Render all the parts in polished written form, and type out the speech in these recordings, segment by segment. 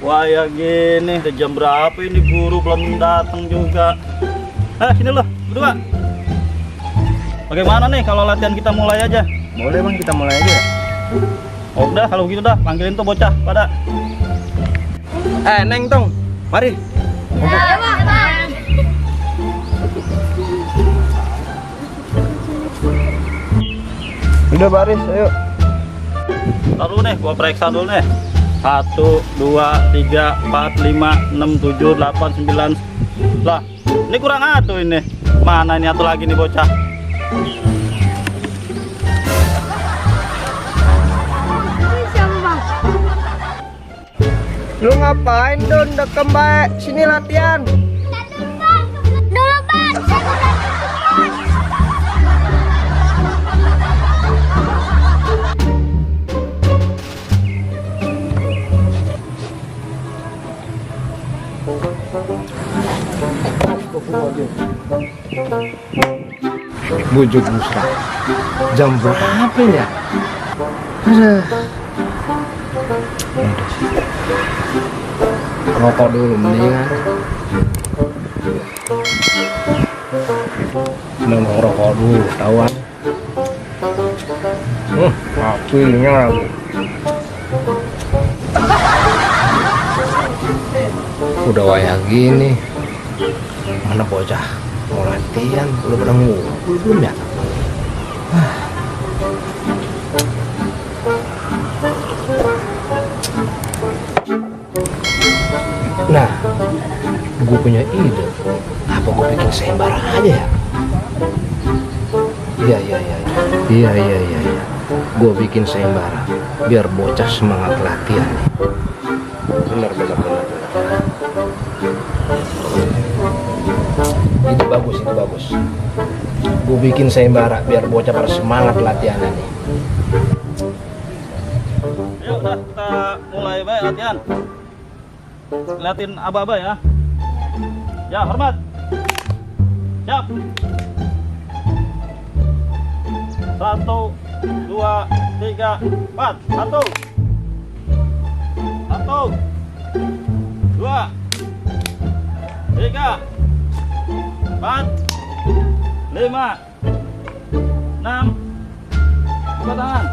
Wah ya gini, udah jam berapa ini, guru belum datang juga. Sini loh, berdua. Bagaimana nih kalau latihan kita mulai aja? Boleh bang, kita mulai aja. Oh, udah kalau gitu dah, panggilin tuh bocah pada. Neng Tong, mari. Ya, Bang. Udah baris, ayo. Lalu nih, gua periksa dulu nih. 1, 2, 3, 4, 5, 6, 7, 8, 9. Lah, ini kurang satu ini. Mana ini satu lagi nih bocah? Ini siapa, Bang? Lu ngapain Don? Dekem baik, sini latihan. Dulu, Bang. Saya udah Bujuk Busra. Jam berapa ya? Aduh. Rokok dulu mendingan. Mau rokok dulu, tawan. Apinya lagi. Udah wayang gini, mana bocah mau latihan, udah pada ngumpul belum ya? Nah, gue punya ide. Apa gue bikin sayembara aja ya? Iya. Gue bikin sayembara biar bocah semangat latihan. Benar. Itu bagus. Gue bikin sayembara biar bocah pada semangat latihannya nih. Ayo udah, kita mulai baik latihan. Liatin aba-aba ya. Ya, hormat. Siap. 1, 2, 3, 4. 1, 2, 3, 4, 5, 6. Buka tangan.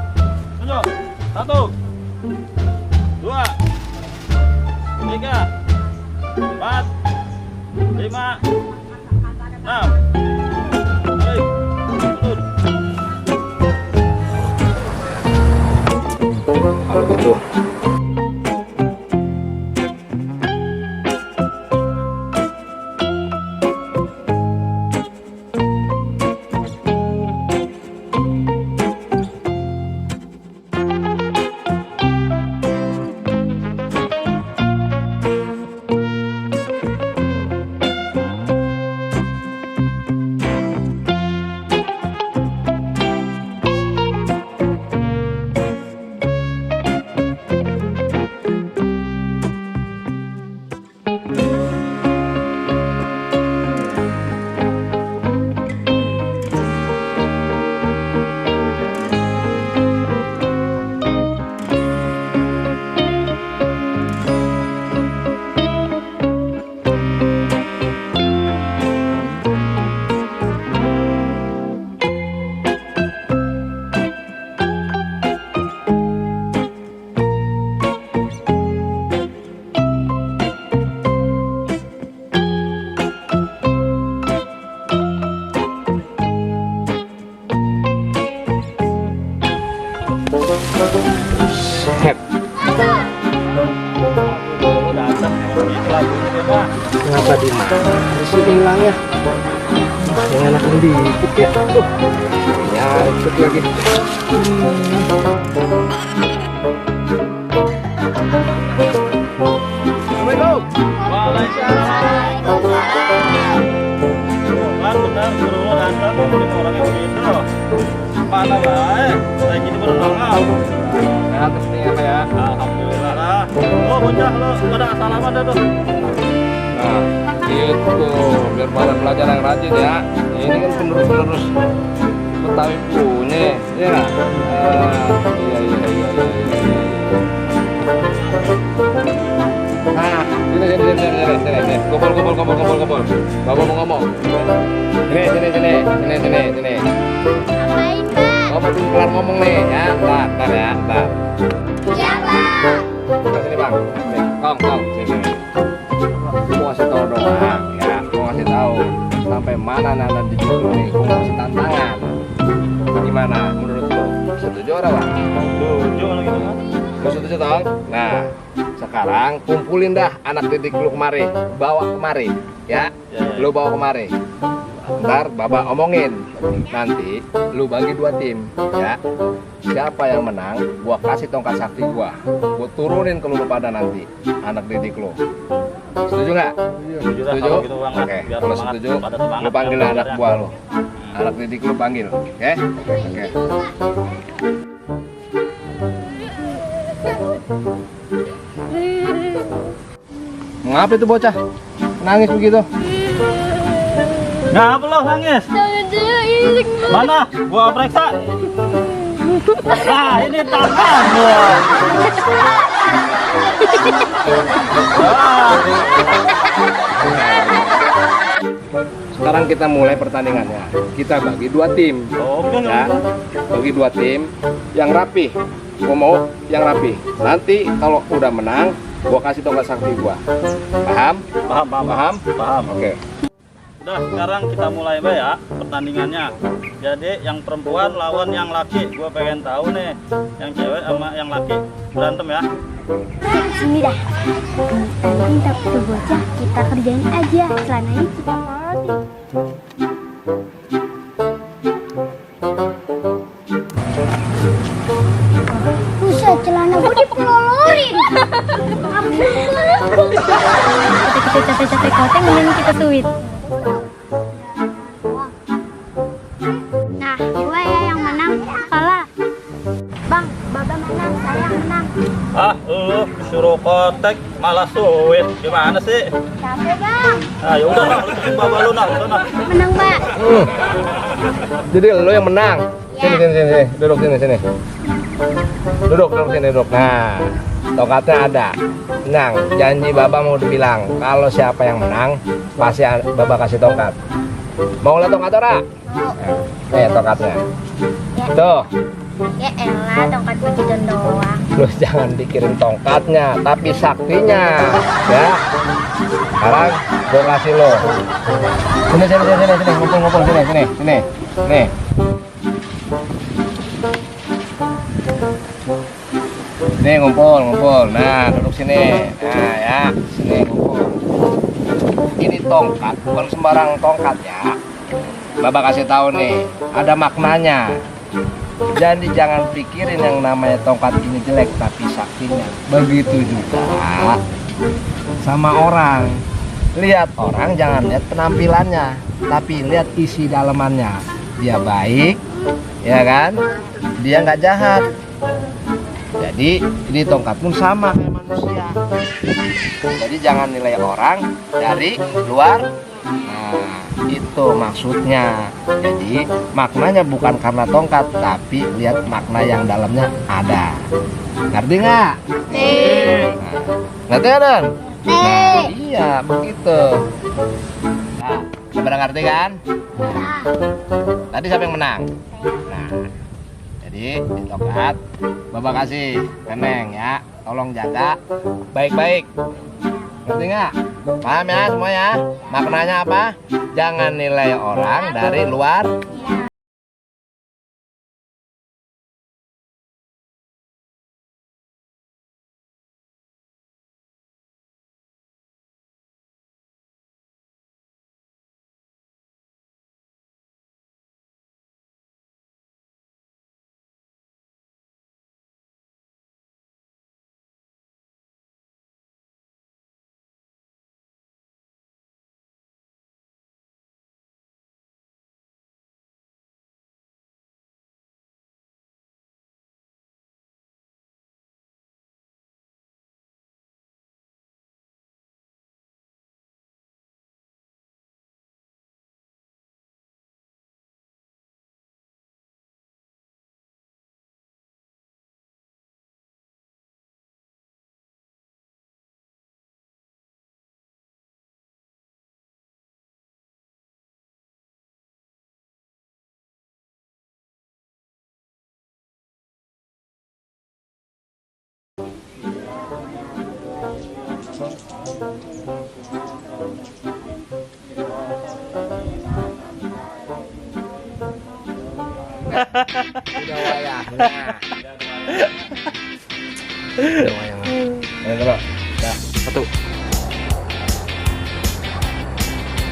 Tunjuk. 1, 2, 3, 4, 5, 6. Baik, turun. Kalau gitu enakan dikit ya. Nyangkut lagi. Assalamualaikum. Waalaikumsalam. Oh, kan benar suruh Anda ngomongin orang yang begitu. Mana baik? Saya gini baru nongol. Sehat nih apa ya? Alhamdulillah lah. Oh, bocah lo pada salaman dah tuh. Nah, gitu. Biar pada belajar yang rajin ya. Ini kan penerus-penerus Betawi punya, ya nggak? Iya. Nah, sini. Kumpul. Bapak mau ngomong. Sini. Ngapain, Pak? Bapak belum kelar ngomong nih, ya. Ntar ya. Iya, Pak. Sini bang. Nih, Kong, sini. Mau kasih tahu doang, ya. Mau kasih tahu sampai mana nana di situ nih. Mau kasih tantangan. Gimana menurut lo? Setuju orang bang? Setuju kalau gitu kan. Lo setuju dong? Nah, sekarang kumpulin dah anak didik lu kemari, bawa kemari, ya. Ya. Lu bawa kemari. Ntar Baba omongin. Nanti lu bagi 2 tim, ya. Siapa yang menang, gua kasih tongkat sakti gua turunin ke lu pada nanti anak didik lu. Setuju nggak? Setuju dah Setuju? kalau gitu bang. Oke, Biar kalau semangat, setuju, pada semangat lu panggil anak belajarnya. buah lu. Anak didik lu panggil, oke? Oke. Ngapa itu bocah? Nangis begitu? Ngapa lo nangis? Mana? Gua periksa. Nah, ini tangan gua. Ah. Sekarang kita mulai pertandingannya. Kita bagi 2 tim. Oke, Ya, bagi 2 tim yang rapi. Gua mau yang rapi. Nanti kalau udah menang, gua kasih tongkat sakti gua. Paham? Paham. Oke. Udah, sekarang kita mulai Mbak ya pertandingannya. Jadi yang perempuan lawan yang laki. Gua pengen tahu nih, yang cewek sama yang laki berantem ya. Sini dah. Minta tuh bocah, kita kerjain aja. Celananya kita polotin. Buset, celana gue dipelolorin. Kita capek-capek koteng, mending kita suit. Nah, gue ya yang menang. Kalah. Bang, Baba menang, saya menang. Ah, lu disuruh kotek malah suit. Gimana sih? Capek, Bang. Ah, ya udah lah, lu bikin baba lu nah, udah nah. Menang, Pak. Jadi lo yang menang. Ya. Sini. Duduk sini. Duduk sini. Nah, tongkatnya ada. Menang. Janji Baba mau dibilang kalau siapa yang menang pasti Baba kasih tongkat. Mau lihat tongkat ora? Tongkatnya. Ya. Tuh. Ya elah, tongkat gue gitu doang. Lu jangan pikirin tongkatnya, tapi saktinya. Ya. Sekarang gua kasih lo. Sini. Ngumpul sini. Nih. Nih ngumpul. Nah, duduk sini. Nah, ya, sini ngumpul. Ini tongkat, bukan sembarang tongkat ya. Baba kasih tahu nih, ada maknanya. Jadi jangan pikirin yang namanya tongkat ini jelek, tapi saktinya. Begitu juga sama orang. Lihat orang jangan lihat penampilannya, tapi lihat isi dalamannya. Dia baik, ya kan? Dia nggak jahat. Jadi ini tongkat pun sama kayak manusia. Jadi jangan nilai orang dari luar. Nah, itu maksudnya. Jadi maknanya bukan karena tongkat, tapi lihat makna yang dalamnya ada. Ngerti nggak? Ngerti kan? Nah, iya begitu. Nah, pada ngerti kan? Tadi siapa yang menang? Nah, jadi di tongkat Bapak kasih Neneng ya, tolong jaga baik-baik. Ngerti nggak? Paham ya semua ya? Maknanya apa? Jangan nilai orang dari luar Udah wayahnya. Udah wayahnya. Ayo bro. Dah. Satu.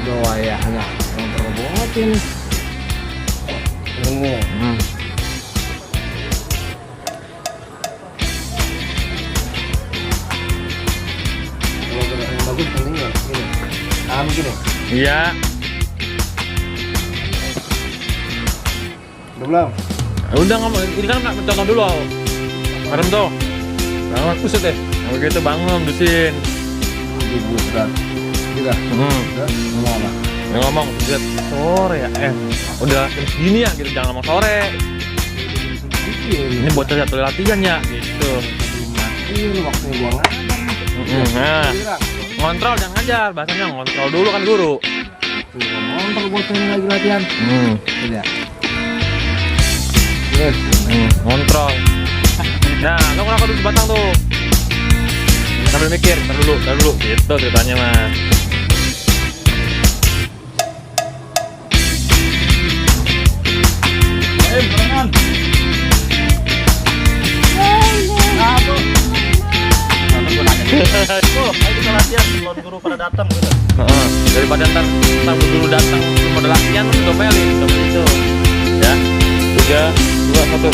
Udah wayahnya. Yang terbotin. Ini. Kalau gerak yang bagus penting ya. Gini. Gini. Iya. Udah belum? Udah ngomong, ini kan mencontoh dulu. Merem tuh. Bangun, buset deh. Nah, begitu bangun, dusin. Duduk berat. Kita. Udah. Ngomong apa? Yang ngomong, lihat sore ya. Udah jam segini ya, gitu. Jangan ngomong sore. Ini buat satu latihan ya, gitu. Ini waktunya gua ngajar. Nah, ngontrol jangan ngajar. Bahasanya ngontrol dulu kan guru. Tuh, ngontrol gua training lagi latihan. Tidak. Terus. Ngontrol. Nah, lo ngerokok dulu di batang tuh. Sambil mikir, ntar dulu. Gitu ceritanya mah. Barengan. Ayo kita latihan sebelum guru pada datang gitu. Daripada ntar guru datang belum ada latihan, domelin itu. Ya. 3, 2, 1.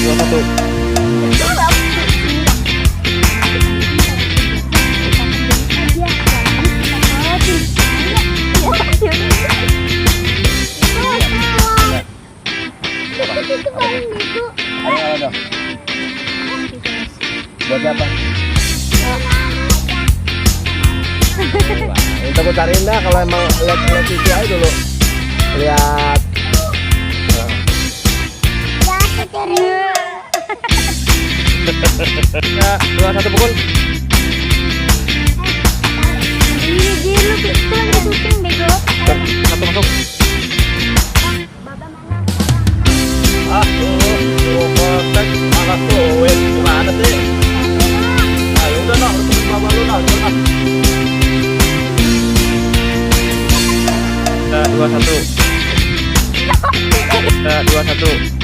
2, 1. Ayo. Buat siapa? Itu aku cariin dah kalau emang lihat TV aja dulu. Lihat. Ya, 2, 1 pukul. Ini dia lu itu lagi syuting bego. Satu masuk. Baba mana? Perfect. Malas tuh, wait, gimana sih? Ayo udah nah, lu baba lu nah, udah. 2, 1. 2, 1.